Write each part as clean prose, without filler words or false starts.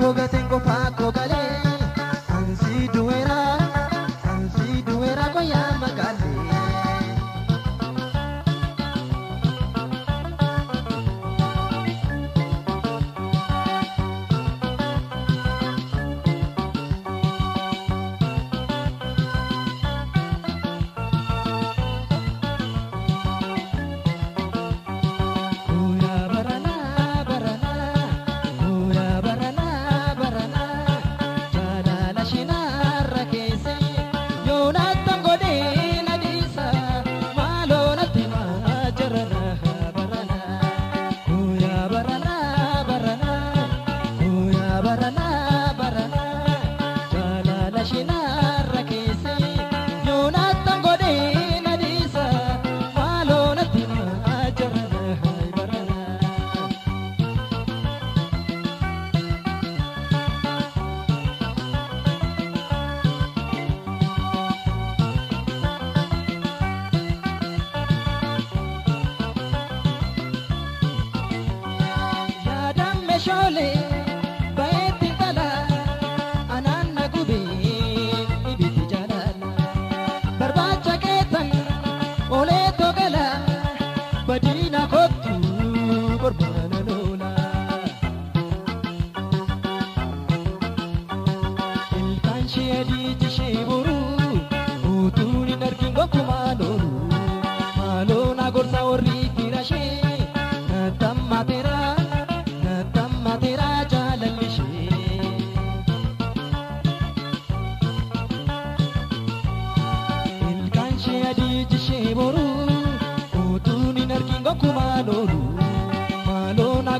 koo gateen qofaa koo galee ansi du'eera ansi du'eera qoyaa magaalee. Shole baetti tala ananna gube ibiti jalala barbacha keetan ole togala badina kottu borbana lola ilkaan shee diiji shee boru utuun hin argin gonkumaa loolu maaloo na gorsa warri fira shee nattammateera.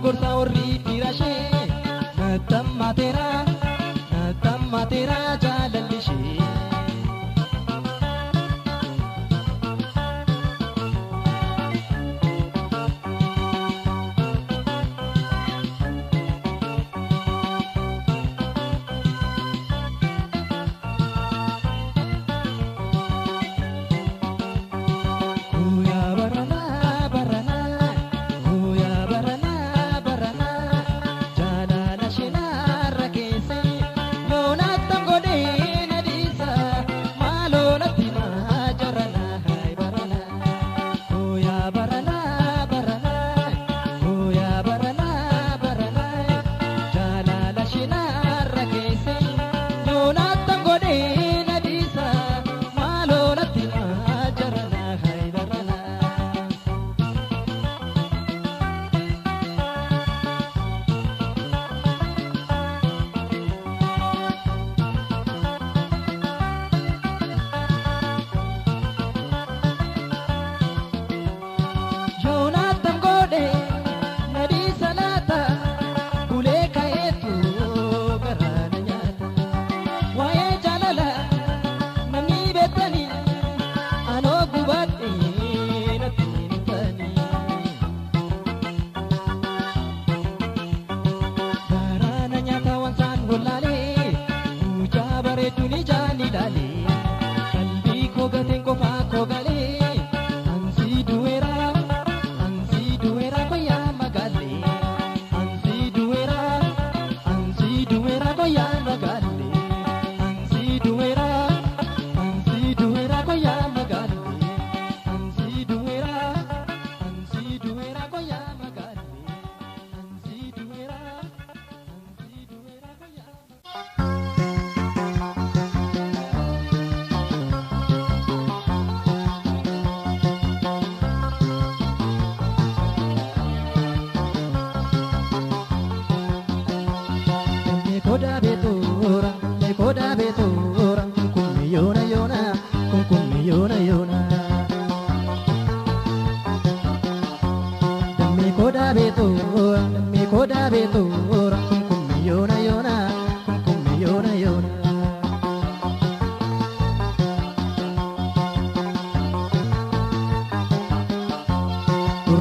Gorsa warri fira shee nattammateera nattammateera jaalalli shee.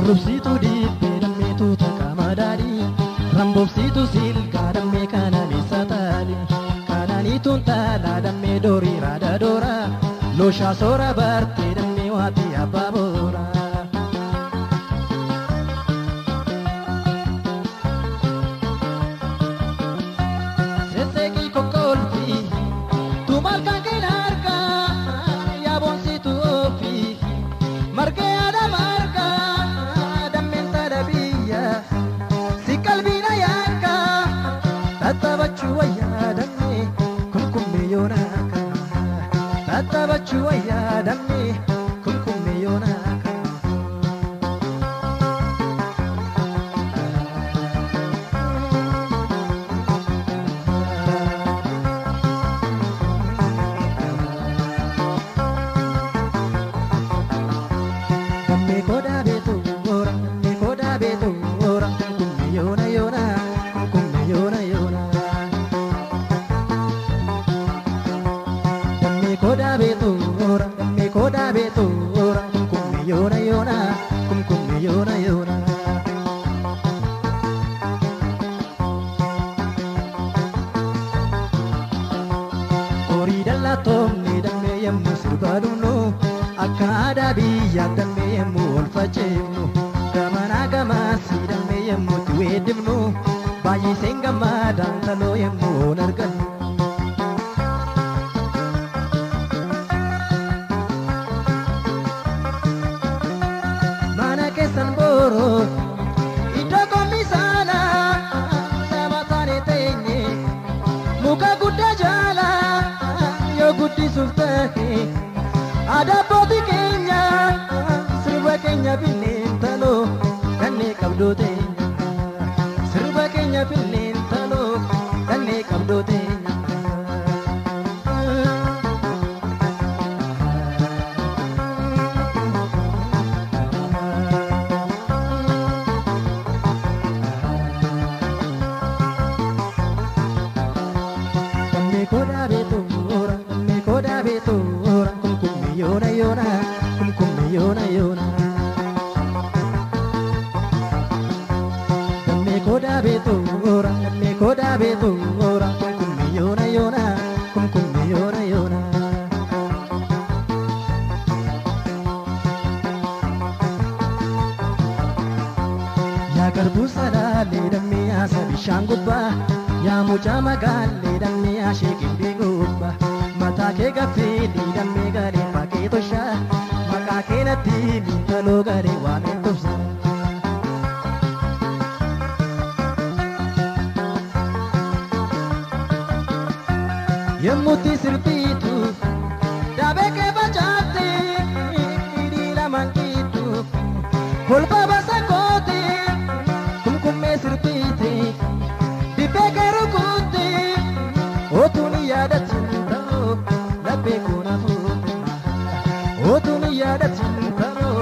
Rubsitu dibbee dammeetu takka madaali Rambobsitu silkaa dammee kanaan isa taali Kanaaniituun taalaa dammee doorii raada doora Looshaa soora bartee dammee waatii abbaa boora. dammee kumkummee yoona kan. Dammee kodaa beetu ora dammee kodaa beetu ora kumkummee yoona yoona kumkummee yoona yoona. Dammee kodaa beetu ora dammee kodaa beetu ora kumkummee yoona yoona kumkummee yoona yoona. Horii dallaa toomne dammee yemmuu sirbaa dhumnu akka aadaa biyyaa dammee yemmuu ol faceefnu gamanaa gamaasii dammee yemmuu itti weeddifnu baay'iseen gammadaan taloo yemmuu ol argannu. Mana keessan booroo iddoo qommisaanaa lama taane teenye muka guddaa jala yoo guddisuuf tahe aadaa abbootii keenya sirba keenya binneen taloo kanneen qabdoo teenya sirba keenya binneen taloo kanneen qabdoo teenya. Dammee kodaa beetu ora dammee kodaa beetu ora kumkummee yoona yoona kumkummee yoona yoona. Dammee kodaa beetu ora dammee kodaa beetu ora kumkummee yoona yoona kumkummee yoona yoona. Yaa garbuu salaalee dammee yaasa bishaan gubbaa yaa mucaa magaalee dammee yaashee gimbii gubbaa mataa kee gaffeelii dammee galee fakkee toshaa maqaa kee natti miintaloo galee waameen tubsa. Yemmuutti sirbiitu daabee kee facaafte hidhii lamaan gidduu kolfa basa goote kumkummee sirbiite dibbee kee rukutte otuun yaadatin ta'oo laphee koo na fuute otuun yaadatin ta'oo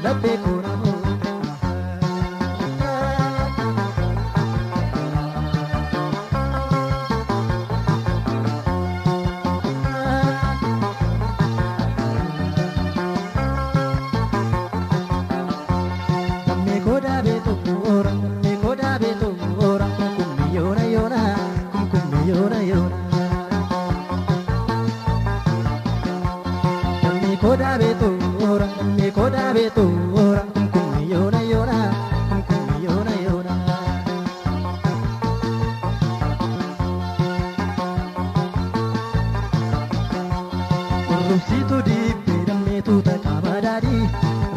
laphee koo na fuute. Dammee kodaa beetu ora dammee kodaa beetu ora kumkummee yoona yoona kumkummee yoona yoona. Dammee kodaa beetu ora dammee kodaa beetu ora kumkummee yoona yoona kumkummee yoona yoona. Urrubsiitu dibbee dammee tuuta qaama daadhii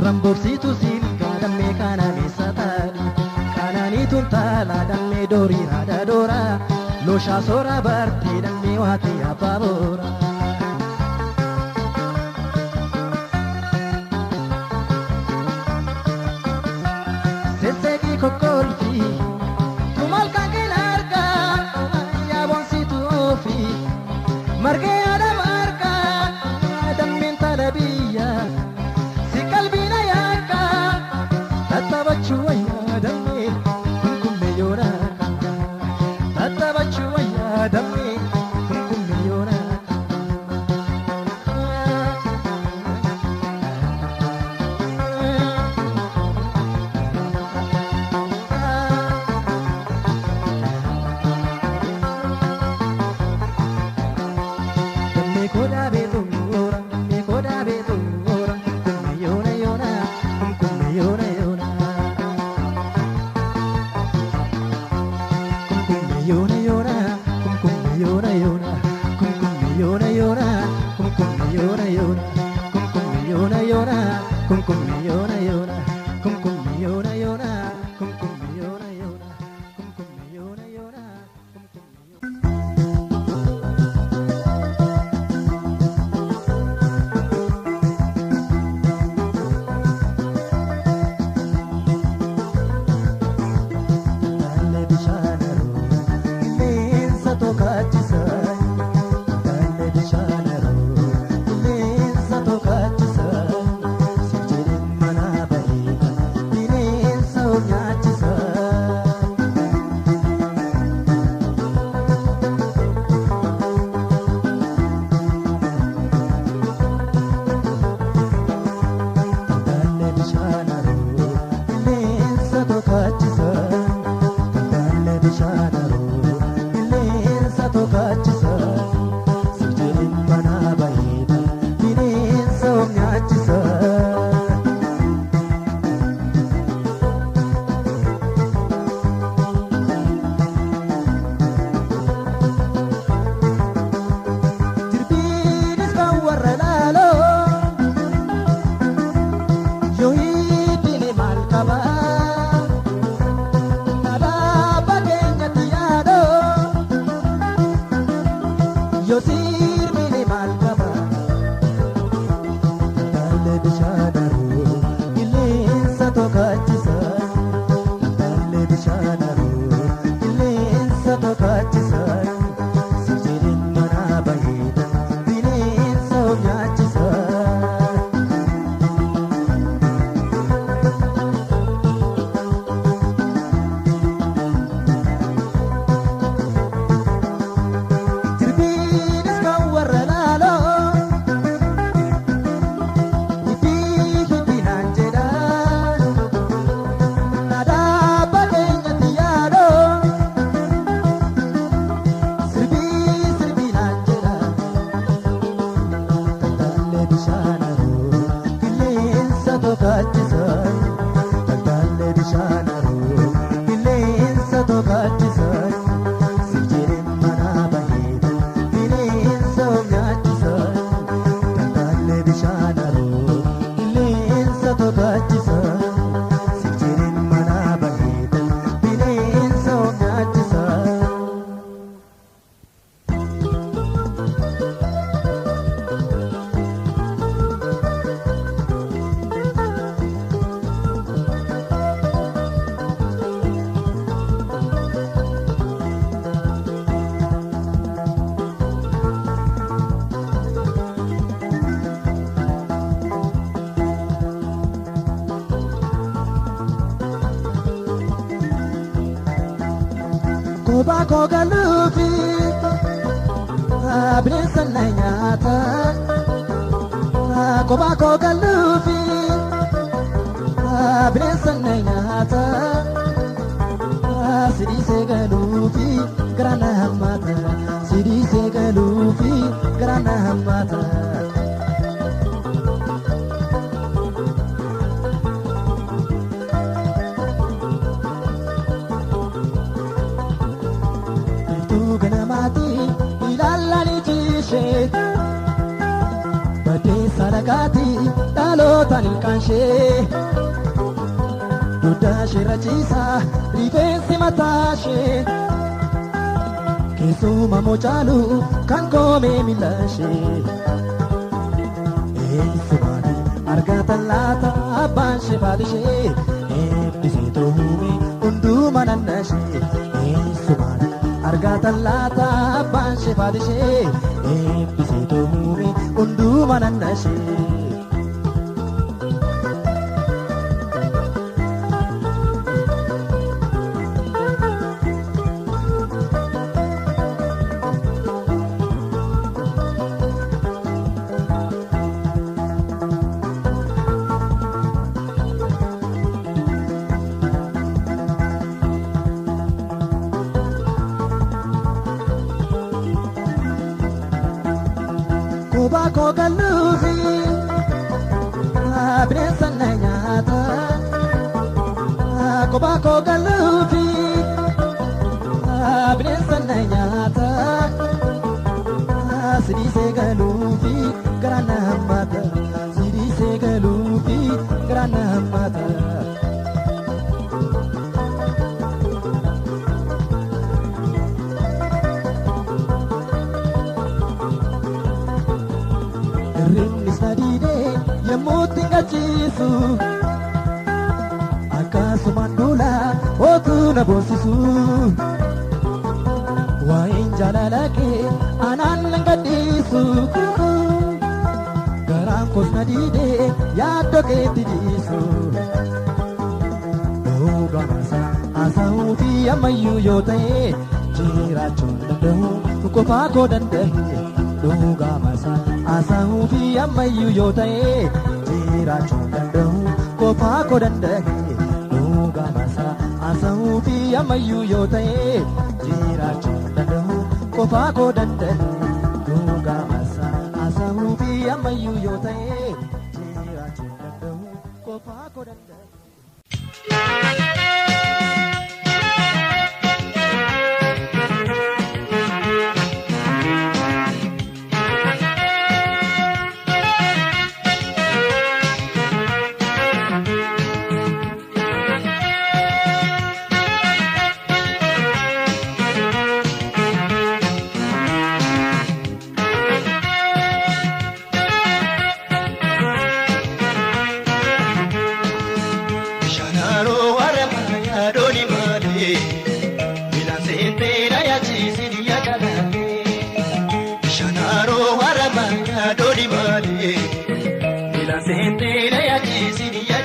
ramboobsiitu silgaa dammee kana meessa taadhii kanaaniituun taalaa dammee doorii raada dooraa looshaa soora bartee dammee waatii abbaa booraa. Sesseeqii kokkolfii tumal kan keenya argaa yaaboonsitu ofii margee haadha margaa dammeen tala biyya si qalbiina yaaka tattaphachuu wayyaa dammee kumkummee yoona kan tattaphachuu wayyaa dammee kumkummee yoona kan. Dammee kodaa beetu ora dammee kodaa beetu ora kumkummee yoona yoona kumkummee yoona yoona. Kumkummee yoona yoona kumkummee yoona yoona kumkummee yoona yoona kumkummee yoona yoona kumkummee yoona yoona kumkummee yoona yoona kumkummee yoona yoona kumkummee yoona yoona kumkummee yoona yoona kumkummee yoona. Tantaalee bishaan haroo qilleensa tokaachisa. Tantaalee bishaan haroo qilleensa tokaachisa. Sirjiriin mana baheeta bineensa of nyaachisa. Jirbiinis kan warra laaloo hidhii hidhinaan jedha. Nadhaa keenyatti yaadoo sirbii sirbinaan jedha. Tantaalee bishaan haroo qilleensa tokaachisa. Tantaalee bishaan haroo qilleensa tokaachisa. Sirjiriin mana baheeta bineensa of nyaachisa. Tantaalee bishaan haroo qilleensa tokaachisa. Sirjiriin mana baheeta bineensa of nyaachisa. Kophaa koo galuufi bineensa na nyaata. Kophaa koo galuufi bineensa na nyaata. Sidiisee galuufi garaa na hammaata. Sidiisee galuufi garaa na hammaata. Biiftuu ganamaati ilaalanii ciishee baddeessa lagaati dhalootaan ilkaanshee dugda ishee rachiisa rifeensi mataashee keessuma mochaalu kan koomee miila ishee eessumaati argatan laata abbaan ishee faati ishee eebbisee toohume hundumaa nanna ishee eessumaati argatan laata abbaan ishee faati ishee eebbisee toohume hundumaa nanna ishee. Kophaa koo galuufi bineensa na nyaata. Kophaa koo galuufi bineensa na nyaata. Sidiisee galuufi garaa na hammaata. Sidiisee galuufi garaa na hammaata. Hirribnis na diidee yemmuu itti gachiisu akkasumaan duula otuu na boonsisu. Waa'een jaalala kee anaan nan gadhiisu. Garaan koos na diidee yaaddoo keetti dhiisu. Dhugaasa haasa'uu fi ammayyuu yoo ta'e jiraachuun danda'u qofaa koo danda'e. Dhugaasa haasa'uu fi ammayyuu yoo ta'e jiraachuun danda'u qofaa koo danda'e. Dhugaasa haasa'uu fi ammayyuu yoo ta'e jiraachuun danda'u qofaa koo danda'e. Dhugaasa haasa'uu fi ammayyuu yoo ta'e jiraachuun danda'u qofaa koo danda'e.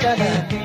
jaalladhe.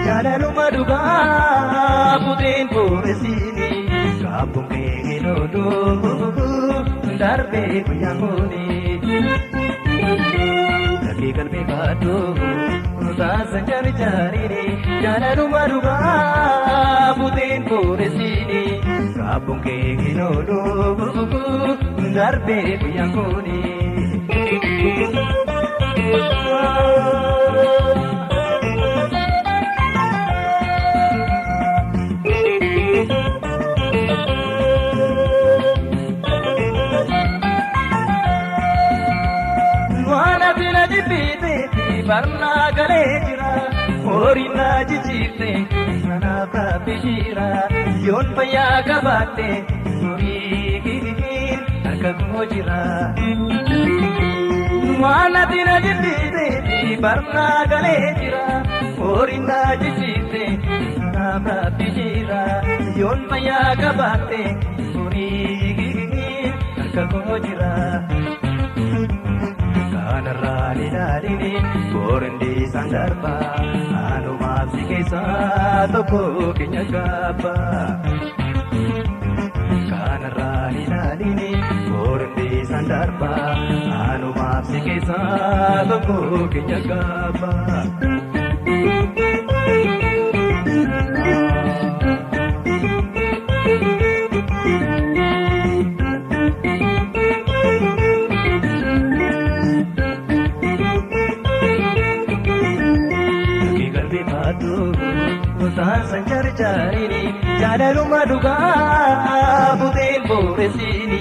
Jaalaluma dhugaa buteen booresiini kaabboon kee looluu darbee guyyaan kuni. Lakkee qalbii baadhu taasan jaarijaariini jaalaluma dhugaa buteen booresiini kaabboon kee looluu darbee guyyaan kuni. Barnaa galee jira horii naa jijjiirte kanaaf rabbi jira yoon fayyaa qabaatte horii harka koo jira. Waan ati na jijjiirte barnaa galee jira horii naa jijjiirte kanaaf rabbi jira yoon fayyaa qabaatte horii harka koo jira. Kanarraan ilaalini boorandi isaan darba anumaaf si keessaa tokko keenya gaabba. Kanarraan ilaalini boorandi isaan darba anumaaf si keessaa tokko keenya gaabba. Taasan jaarijaariini jaalaluma dhugaa buteen booresiini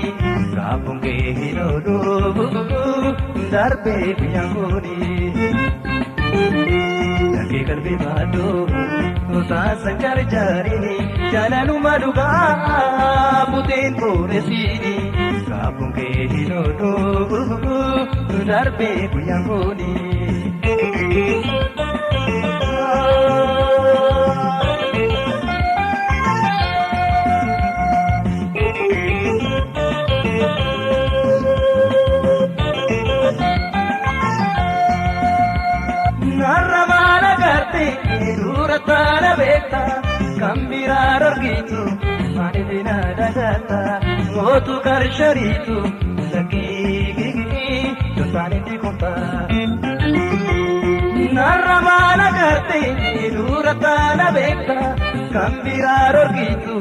kaabboon kee looluu darbee guyyaan kuni. Lakkee qalbii baadhu taasan jaarijaariini jaalaluma dhugaa buteen booresiini kaabboon kee looluu darbee guyyaan kuni. Dura beekta kan biraa argitu maaliif dagatta mootu qarshariitu lakkii dontaanitti kunta. Narra maal agarte dura taana beekta kan biraa argitu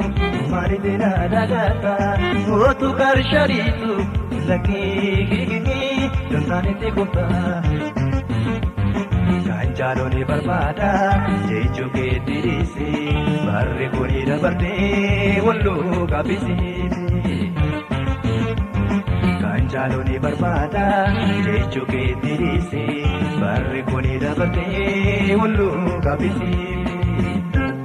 maaliif dagatta mootu qarshariitu lakkii dontaanitti kunta. Jaalonni barbaada jechuu keetti dhiisi barri kuni dabartee walluu gabbisiisi. Kan jaalonni barbaada jechuu keetti dhiisi barri kuni dabartee walluu gabbisiisi.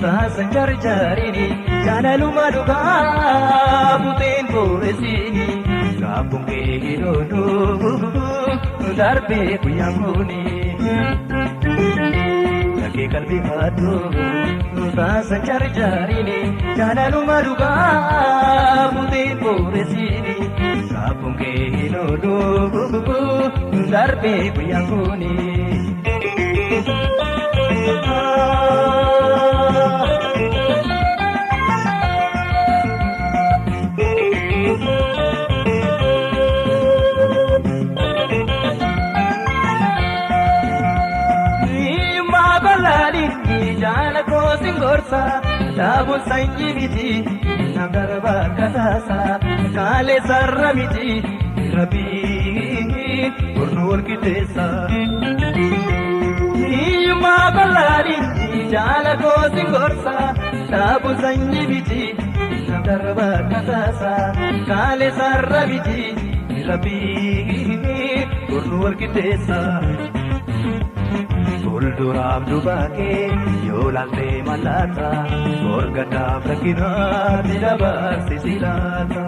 Taasan jaarijaariini jaalaluma dhugaa buteen booresiini kaabboon kee looluu darbee guyyaan kuni. Lakkee qalbii baadhu taasan jaarijaariini jaalaluma dhugaa buteen booresiini kaabboon kee looluu darbee guyyaan kuni. Daabuun sanyii miti nagarba kataasa kaalee sarara miti rabbii gurnu wal qixxeessa. Hiyyummaa bal'aadhi jaala koosin gorsa daabuun sanyii miti nagarba kataasa kaalee sarara miti rabbii gurnu wal qixxeessa. Fuulduraaf dubaakee yoo laaltee mallaata morgataaf rakkinaatti dabarsisi laata.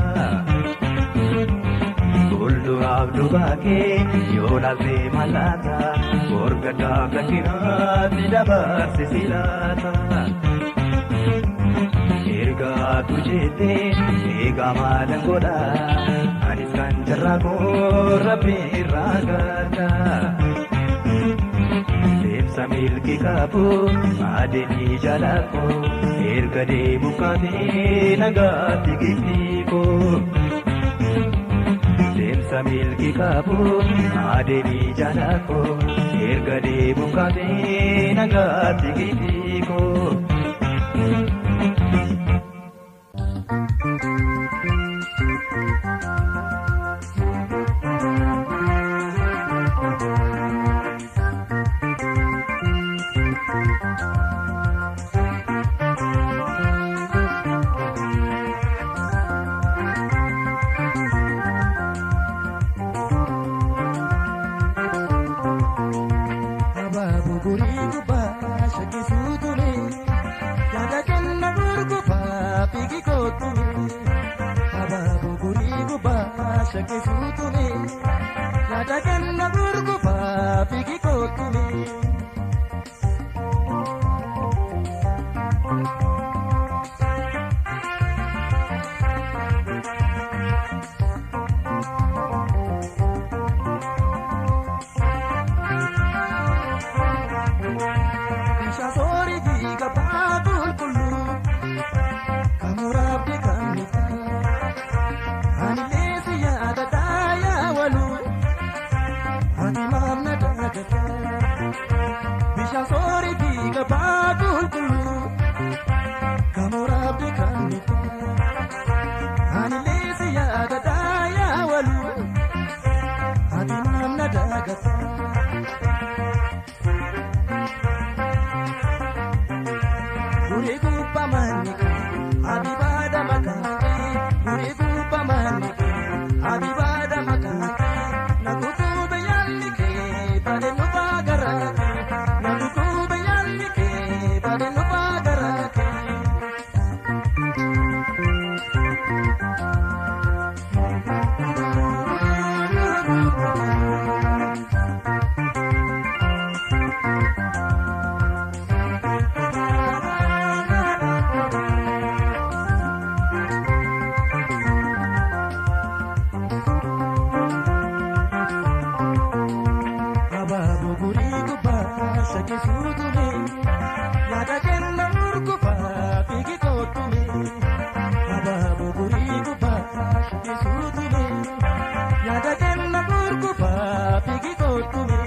Fuulduraaf dubaakee yoo laaltee mallaata gorgaddaa gaddiraatti dabarsi silaata. Ergaatu jettee eegaa maalan godha anis kan jarraa koo rabbi irraa gadda. Deemsa milki qabu adeemii jaalakoo erga deemu kaatee nagaatti giftiikoo. Deemsa milki qabu adeemii jaalakoo erga deemu kaatee nagaatti giftiikoo. Abaaboo gurii gubbaa shakkisuu ture yaada kenna gurgufaa fiigi kootume. Abaaboo gurii gubbaa shakkisuu ture yaada kenna gurgufaa fiigi kootume. Bishaan soorii fi gabaa qulqulluu kan muraafni kan miidhaa anillee si yaadataa yaawaluu ati maamna daagataa. Bishaan soorii fi gabaa qulqulluu kan muraafni kan miidhaa anillee si yaadataa yaawaluu ati maamna daagataa. Gurri gubbaa manni abibaada makaakee gurri gubbaa manni abibaada makaakee nakutuu biyyaalli kee baadhee nu baagaraakee nakutuu biyyaalli kee baadhee nu baagaraakee. Abaaboo gurii gubbaa shakkisuu ture yaada kenna gurgufaa fiigi kootume. Abaaboo gurii gubbaa shakkisuu ture yaada kenna gurgufaa fiigi kootume.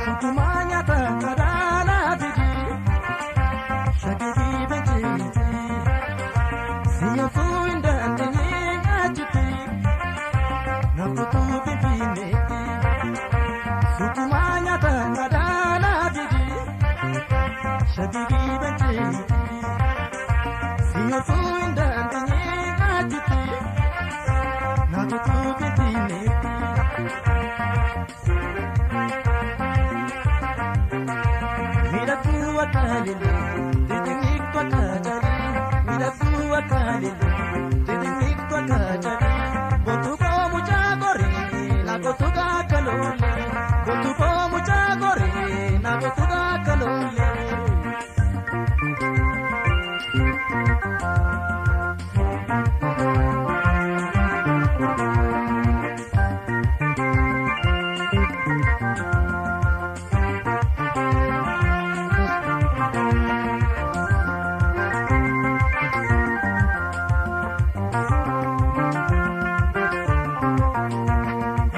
Sukumaa nyaata kadaanaa fidi shakkii beekumti siyaasuu hin dandeenye nyaachiti nafutuu finfinneetti. Sukumaa nyaata kadaanaa fidi shakkii beekumti siyaasuu hin dandeenye nyaachiti nafutuu finfinneetti. Miidhagduu akka lillee xixiqqoo akka jalii miidhagduu akka lillee xixiqqoo akka jalii gotukoo mucaa gorii na gotuka akka lollee gotukoo mucaa gorii na gotuka akka lollee.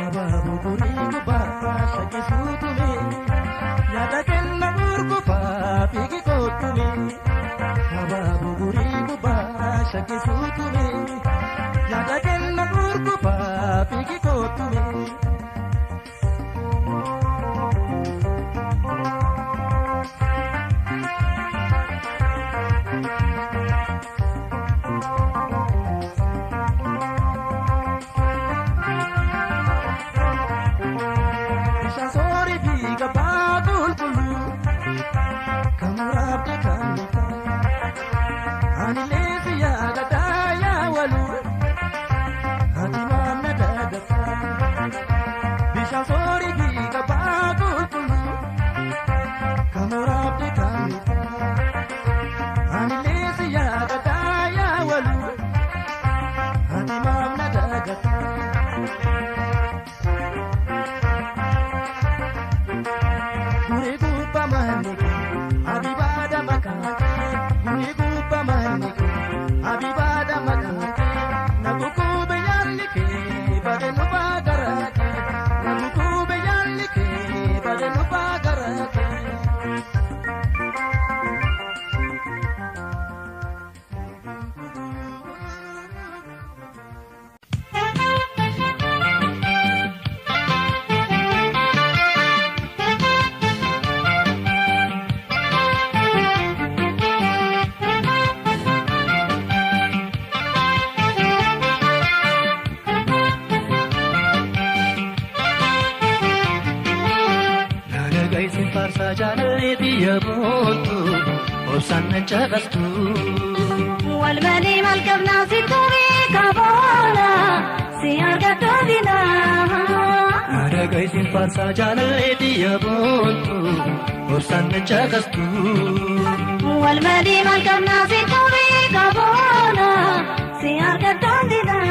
Abaaboo gurii gubbaa shakkisuu ture yaada kenna gurgufaa fiigi kootume. Abaaboo gurii gubbaa shakkisuu ture yaada kenna gurgufaa fiigi kootume. jaalallee biyya boontu obsaan nan caqastu. Wal malee maal qabnaa si tumee kaboona si argattu dinaa. Naadaga isin faarsaa jaalallee biyya boontu obsaan nan caqastu. Wal malee maal qabnaa si tumee kaboona si argattu dinaa.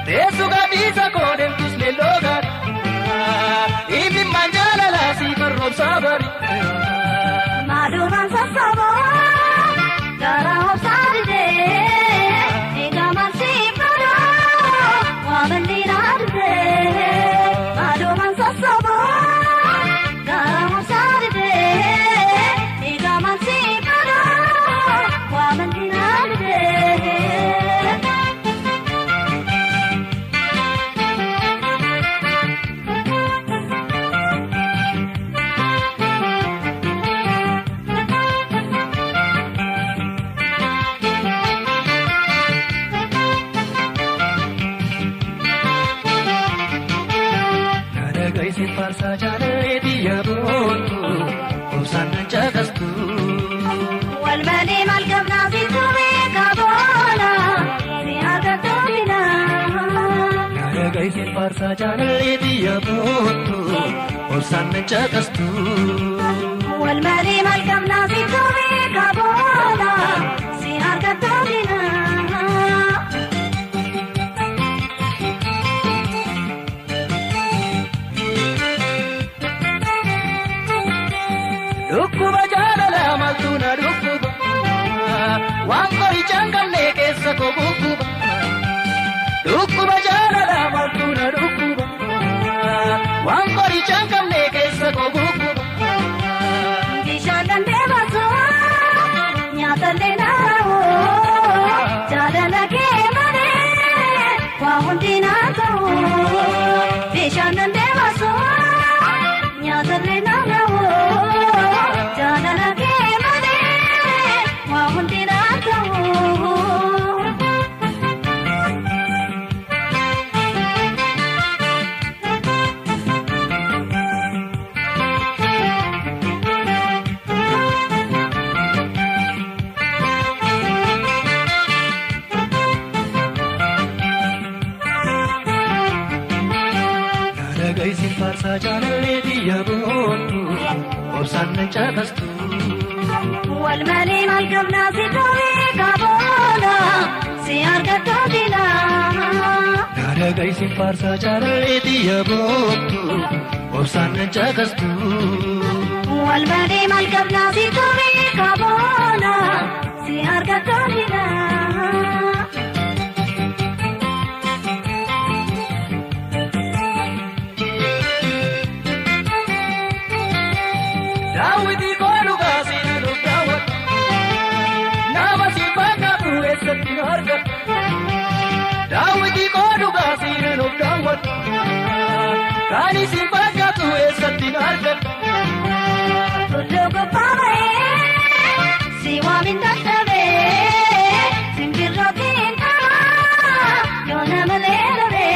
Teessu gadiisa koodeen tuslee loogaadha. Inni manjaalala si barroomsaa bari. Maadumaan sassaaboo gara obsaa didee eegamaan si baroo waamalli naa didee. Maadumaan sassaaboo gara obsaa didee eegamaan si baroo waamalli naa didee. Faarsaa jaalallee biyya boontu obsaan nan caqastu. Wal malee maal qabnaa si tumee kaboona si argattu dinaa. Naadaga isin faarsaa jaalallee biyya boontu obsaan nan caqastu. Wal malee maal qabnaa si tumee kaboona si argattu dinaa. Dhukkuba jaalala maaltu na dhukkuba waan qorichaan qabne keessa koo bukkuba. Dhukkuba jaalala maaltu na dhukkuba waan qorichaan qabne keessa koo bukkuba. Bishaan dandee baasu nyaatallee naa'u jaalala kee malee waa hundi naa ta'u. Bishaan dandee baasu nyaatallee naa'u. Jaalala kee malee waa hundi naa ta'u. Naadaga isin faarsaa jaalallee biyya boontu obsaan nan caqastu. Wal malee maal qabnaa si tumee kaboona si argattu dinaa. Naadaga isin faarsaa jaalallee biyya boontu obsaan nan caqastu. Wal malee maal qabnaa si tumee kaboona si argattu dinaa. Daawwitii koo dhugaa siin nuuf daawwatu nama si fakkaatu eessatti nu argatu. Daawwitii koo dhugaa siin nuuf daawwatu kan isin fakkaatu eessatti nu argatu. Tulluu gubbaa ba'ee si waamin dadhabee simbirrootiin ta'a yoo nama leelabee.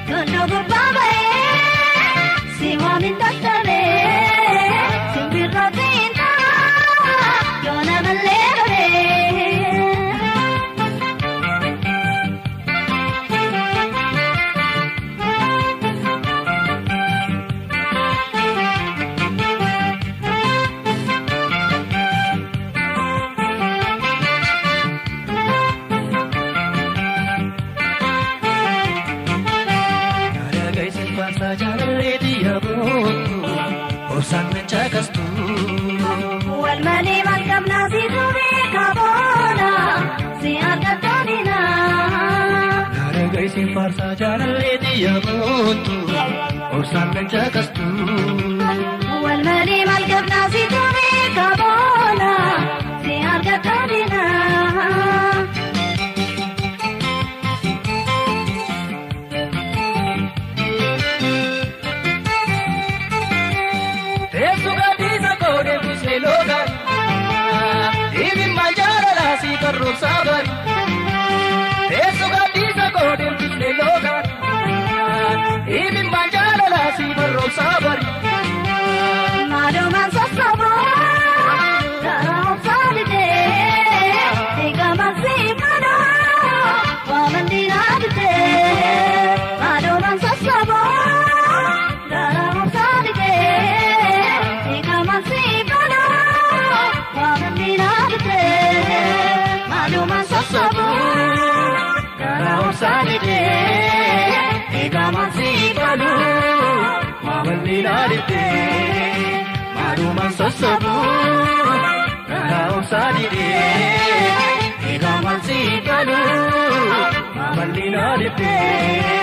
Tulluu gubbaa ba'ee si waamin dadhabee. Simbirrootiin ta'a yoo nama leelabee. Naadaga isin faarsaa jaalallee biyya boontu obsaan nan caqastu. Wal malee maal qabnaa si tumee kaboona si argattu dinaa. Naadaga isin faarsaa jaalallee biyya boontu obsaan nan caqastu. Wal malee maal qabnaa si tumee kaboona si argattu dinaa. obsaa bari. Maalumaan sossoboo karaa obsaa didee eegamaan si baluu waamalli naa didee. Maalumaan sossoboo karaa obsaa didee eegamaan si baluu waamalli naa didee. Maalumaan sossoboo karaa obsaa didee eegamaan si baluu Maamalli naa didee maalumaan sossoboo karaa obsaa didee eegamaan si galuu maamalli naa didee.